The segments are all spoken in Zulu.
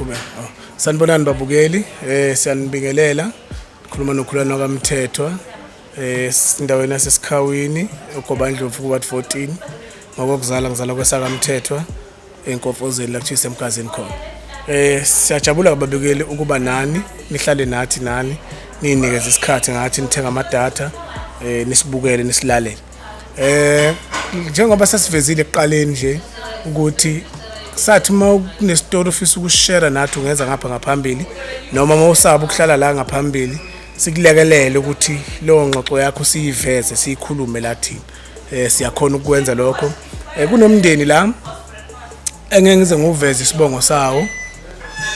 Qhubeka. Oh. Sanibonani babukeli, siyanibingelela. Khuluma noKhulana kaMthethwa. Endaweni yaseSikhawini, eGobandlovu ku ward 14. Ngokokuzala ngizalwa kwesakaMthethwa eNkomfozeni la kuthiwa isemgazini khona. Siyajabula babukeli ukuba nani, nihlale nathi nani, ninikeze isikhathi ngathi nithenga ama data, nisibukele nisilalele. Njengoba sesivezile ekuqaleni nje ukuthi sathi uma kunesitoro ofisa ukushare nathi ungenza ngapha ngaphambili, noma uma usaba ukuhlala la ngaphambili sikulekelele ukuthi leyo ngxoxo yakho siyiveze siyikhulume la thina. Siyakhona ukwenza lokho. Kunomndeni la engeke ngize ngiwuveze isibongo sawo,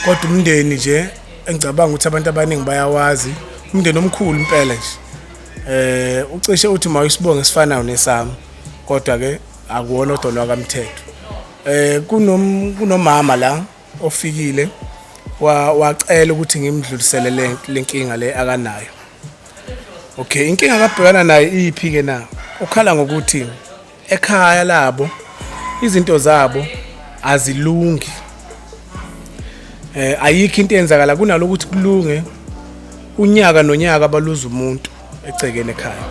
kodwa umndeni nje engicabanga ukuthi abantu abaningi bayawazi, umndeni omkhulu impela nje. Ucishe uthi mawu isibongo esifanayo nesami, kodwa ke akuwona odolwa kaMthetho. Kunomama la ofikile wacela ukuthi ngimdlulisele lenkinga le akanayo. Okay, inkinga akabhekana nayo iphi ke na? Ukhala ngokuthi ekhaya labo izinto zabo azilungi. Ayikho into eyenzakala kunalokuthi kulunge unyaka nonyaka baluza umuntu egcekeni ekhaya.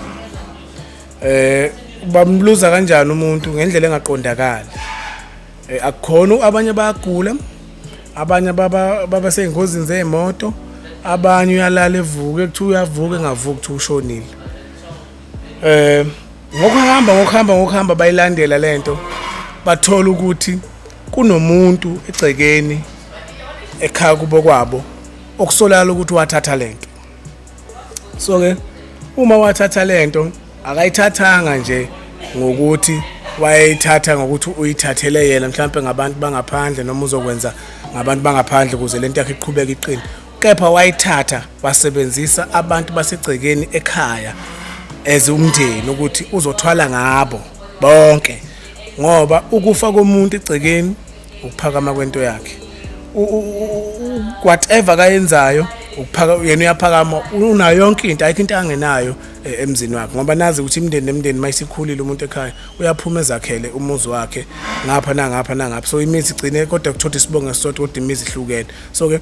Bamluza kanjani umuntu ngendlela engaqondakali? Akukhona abanye bayagula, abanye baba sey'ngozini zey'moto, abanye uyalala evuke kuthiwa uyavuka engavuki kuthiwa ushonile. Ngokuhamba bayilandela lento, bathola ukuthi kunomuntu egcekeni ekhaya kubo kwabo okusolakala ukuthi wathatha lento. So ke uma wathatha lento akayithathanga nje ngokuthi wayeyithatha ngokuthi uyithathele yena mhlambe ngabantu bangaphandle noma uzokwenza ngabantu bangaphandle ukuze lento yakhe iqhubeke iqine, kepha wayithatha wasebenzisa abantu basegcekeni ekhaya as umndeni ukuthi uzothwala ngabo bonke, ngoba ukufa komuntu egcekeni ukuphakama kwento yakhe, whatever kayenzayo ukuphaka yena uyaphakama, unayo yonke into, ayikho into angenayo emzini wakhe, ngoba nazi ukuthi imindeni nemindeni mayisikhulile umuntu ekhaya uyaphuma ezakhele umuzi wakhe ngapha nangapha nangapha, so imizi igcine kodwa kuthothi isibongo esisodwa kodwa imizi ihlukene. So ke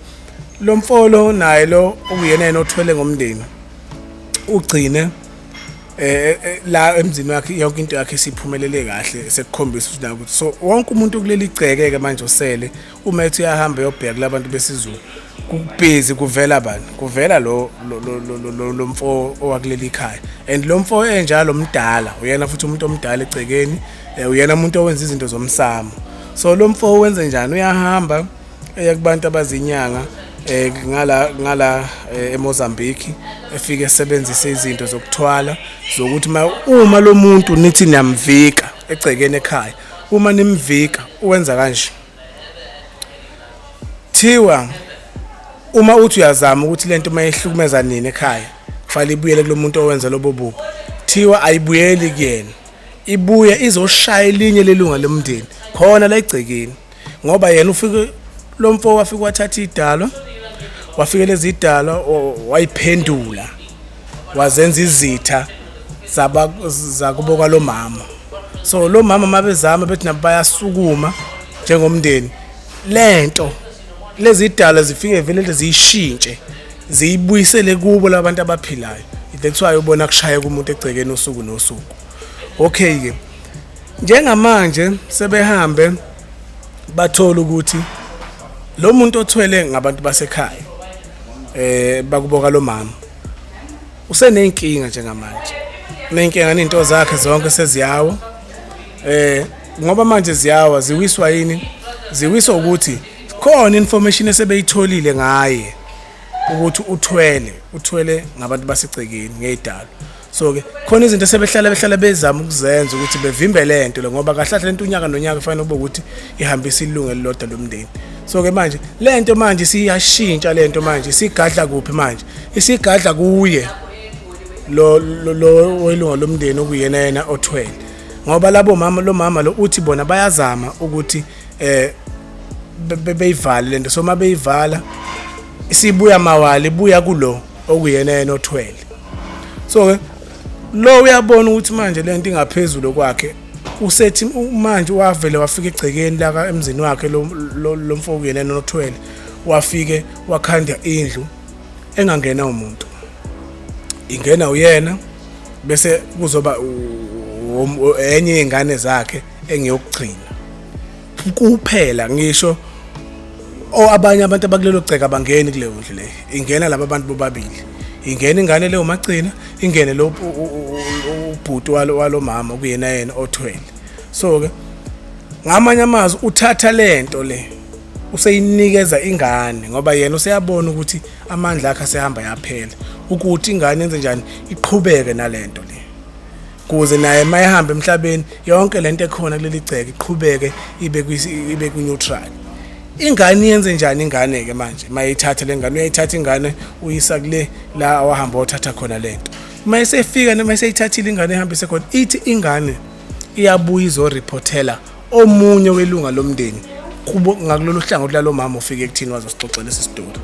lo mfolo naye lo okuyena yena othwele ngomndeni ugcine la emzini wakhe yonke into yakhe isiphumelele kahle, sekukhombisa ukuthi nakuthi so wonke umuntu kuleli gceke ke manje osele uma ethi uyahamba uyobheka kulabantu besiZulu kubhizi kuvela bani, kuvela lo lo mfo owakuleli ekhaya, and lo mfo enjalo omdala uyena futhi umuntu omdala egcekeni, uyena umuntu owenza izinto zomsamo. So lo mfo wenze njani, uyahamba eya kubantu abazinyanga ngala eMozambique, efike esebenzise izinto zokuthwala zokuthi uma lo muntu nithi niyamvika egcekeni ekhaya, uma nimvika uwenza kanje, thiwa uma uthi uyazama ukuthi lento mayihlukumeza nini ekhaya kufanele ibuyele kulomuntu owenza lobo bubi, thiwa ayibuyeli kuyena, ibuye izoshaya elinye lelunga lomndeni khona la egcekeni, ngoba yena ufike lo mfo wafika wathatha idalwa, wafike lezi idalwa wayiphendula wazenza izitha zaba zakubo kwalomama. So lo mama mabezama bethi nabo bayasukuma njengomndeni, lento lezi idalwa zifike vele ziyishintshe ziyibuyisele kubo labantu abaphilayo. That's why ubona kushaya kumuntu egcekeni usuku nosuku. Okay ke njengamanje sebehambe bathola ukuthi lo muntu othwele ngabantu basekhaya bakuboka lo mama usenenkinga njengamanje, unenkinga nezinto zakhe zonke seziyawa, ngoba manje ziyawa ziwiswa yini, ziwiswa ukuthi khona information esebeyitholile ngaye ukuthi uthwele ngabantu basegcekeni ngezidalo. So ke khona izinto esebehlala behlala bezama ukuzenza ukuthi bevimbe lento le, ngoba kahle kahle lento unyaka nonyaka kufanele kube ukuthi ihambisa ilungu elilodwa lomndeni. So ke manje lento manje siyashintsha, lento manje isigadla kuphi manje, isigadla kuye lo lo welunga lomndeni okuyena yena othwele, ngoba labo mama lo mama lo uthi bona bayazama ukuthi beyivale lento, so mabeyivala isibuya mawali ibuya kulo okuyena yena othwele. So ke lo uyabona ukuthi manje lento ingaphezulu kwakhe, usethi manje wavele wafika egcekeni la emzini wakhe lo mfo kuyena nothwele, Wafike wakhanda indlu engangena umuntu, ingena uyena, bese kuzoba enye yey'ngane zakhe engiyokugcina kuphela. Ngisho o abanye abantu abakulelo gceke abangeni kuleyo ndlu leyo, ingena laba bantu bobabili, ingena ingane leyo magcina, ingene lo ubhuti walo mama kuyena yena othwele. So ke ngamanye amazwi uthatha lento le useyinikeza ingane, ngoba yena useyabona ukuthi amandla akhe asehamba yaphela, ukuthi ingane yenze njani, iqhubeke nalento le, kuze naye mayehamba emhlabeni yonke lento ekhona kuleli gceke iqhubeke ibe ku neutral. Ingane yenze njani ingane ke manje mayithatha lengane? Uyayithatha ingane, uyisa kule la awahamba othatha khona lento. Mayesefika noma eseyithathile ingane, ehambise khona, ithi ingane iyabuya izoreportela omunye welunga lomndeni kubo ngakulolu hlangothi lalo mama ofike ekuthini wazosixoxela lesi story.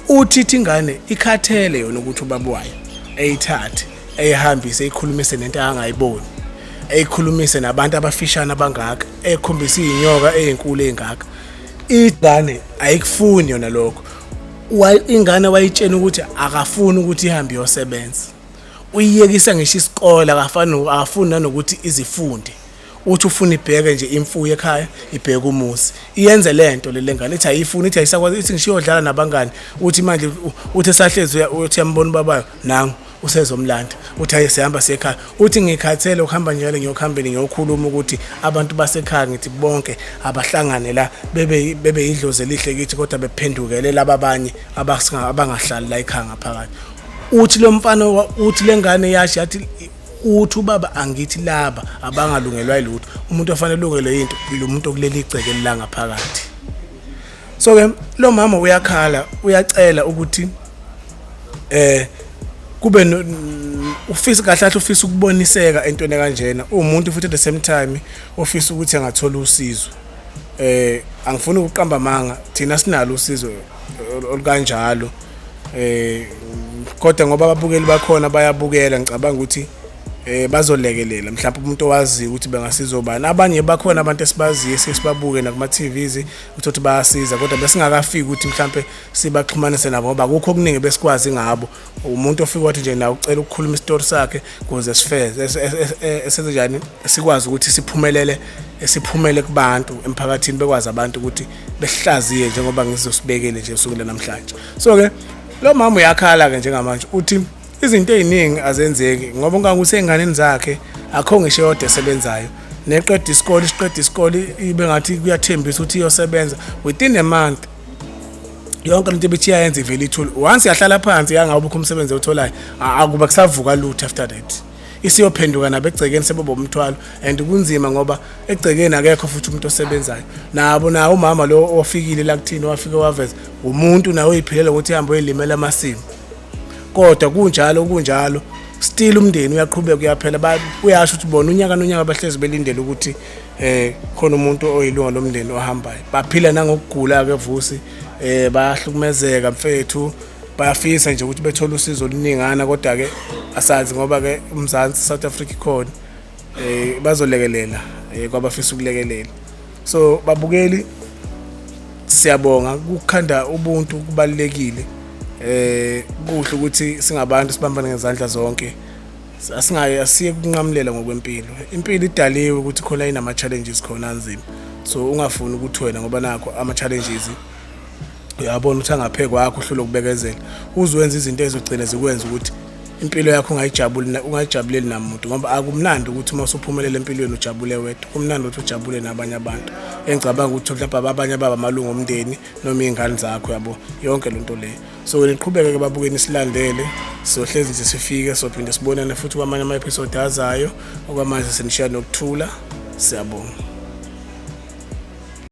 Uthi ithi ingane ikhathele yona ukuthi ubaba wayo eyithathe eyihambise, eyikhulumise nento angayiboni, eyikhulumise nabantu abafishane abangaka, ekhombisa iy'nyoka ey'nkulu ey'ngaka. Ingane ayikufuni yona lokho. Ingane wayitshena ukuthi akafuni ukuthi ihambe iyosebenza, uyiyekisa ngisho isikole, akafani, akafuni nanokuthi izifunde. Uthi ufuna ibheke nje imfuyo ekhaya, ibheke umuzi, iyenze lento le. Lengane ithi ayifuni, ithi ayisakwazi, ithi ngisho iyodlala nabangani. Uthi manje uthi esahlezi uthi uyambona ubabayo nangu usezomlanda, uthi aye sihamba siyekhaya. Uthi ngikhathele ukuhamba njalo ngiyokuhambeni ngiyokhuluma ukuthi abantu basekhaya, ngithi bonke abahlangane la bebe idlozi elihle kithi, kodwa bephendukele laba abanye abangahlali la ekhaya ngaphakathi. Uthi lo mfana uthi lengane yasho yathi, uthi ubaba angithi laba abangalungelwa yilutho, umuntu ofanele ulungelwe into lo muntu okuleli igceke la ngaphakathi. So ke lo mama uyakhala, uyacela ukuthi kube ufisa kahle kahle, ufisa ukuboniseka entweni kanjena, umuntu futhi at the same time ofisa ukuthi angathola usizo. Angifuni ukuqamba amanga, thina sinalo usizo olukanjalo, kodwa ngoba ababukeli bakhona bayabukela, ngicabanga ukuthi bazolekelela mhlawumbe umuntu owaziyo ukuthi bengasiza obani. Abanye bakhona abantu esibaziyo, esibabuke nakuma TVs ukuthi bayasiza, kodwa besingakafiki ukuthi mhlawumbe sibaxhumanise nabo, ngoba akukho okuningi besikwazi ngabo. Umuntu ofika wathi nje nawe ucela ukukhuluma isitori sakhe ukuze sifeze esenze njani, sikwazi ukuthi siphumelele, siphumele kubantu emphakathini, bekwazi abantu ukuthi besihlaziye njengoba ngizosibekele nje usuku namhlanje. So ke lo mama uyakhala ke njengamanje, uthi izinto ey'ningi azenzeki ngoba unganguthi ey'nganeni zakhe akho ngisho eyodwa esebenzayo, neqeda isikole, isiqeda isikole ibe ngathi kuyathembisa ukuthi iyosebenza, within a month yonke lento ebithi iyayenza ivele ithule. Once yahlala phansi yangawubukho umsebenzi ewutholayo, akuba kusavuka lutho after that, isiyophenduka nabo egcekeni sebeba umthwalo. And kunzima ngoba egcekeni akekho futhi umuntu osebenzayo nabo. Nawo umama lo ofikile la kuthini, wafike waveza umuntu nawe uyiphilela ukuthi ihambe uyilimela amasimu, kodwa kunjalo kunjalo, still umndeni uyaqhubeka uyaphela. Uyasho ukuthi bona unyaka nonyaka bahlezi belindele ukuthi khona umuntu oyilunga lomndeni ohambayo. Baphila nangokugula ke Vusi, bayahlukumezeka mfethu, bayafisa nje ukuthi bethole usizo oluningana, kodwa ke asazi ngoba ke uMzansi, South Africa ikhona, bazolekelela kwabafisa ukulekelela. So babukeli, siyabonga. Ukukhanda ubuntu kubalulekile, kuhle ukuthi singabantu sibambane ngezandla zonke, asingaye asiye kunqamulela ngokwempilo. Impilo idaliwe ukuthi khona inama challenges khona anzima, so ungafuni ukuthi wena ngoba nakho ama challenges uyabona ukuthi angaphe kwakho uhlule ukubekezela, uzowenza izinto ezogcina zikwenza ukuthi impilo yakho ungayijabuli, ungayijabuleli namuntu, ngoba akumnandi ukuthi uma usuphumelela empilweni ujabule wedwa. Kumnandi ukuthi ujabule nabanye abantu, engicabanga ukuthi mhlawumbe abanye baba amalungu omndeni noma iy'ngane zakho, yabo yonke le nto leyo. So wena iqhubeke ke babukeni, silandele, sizohlezi nje sifike, sophinde sibonane futhi kwamanye ama-episode azayo. Okwamanje sinishiya nokuthula, siyabonga.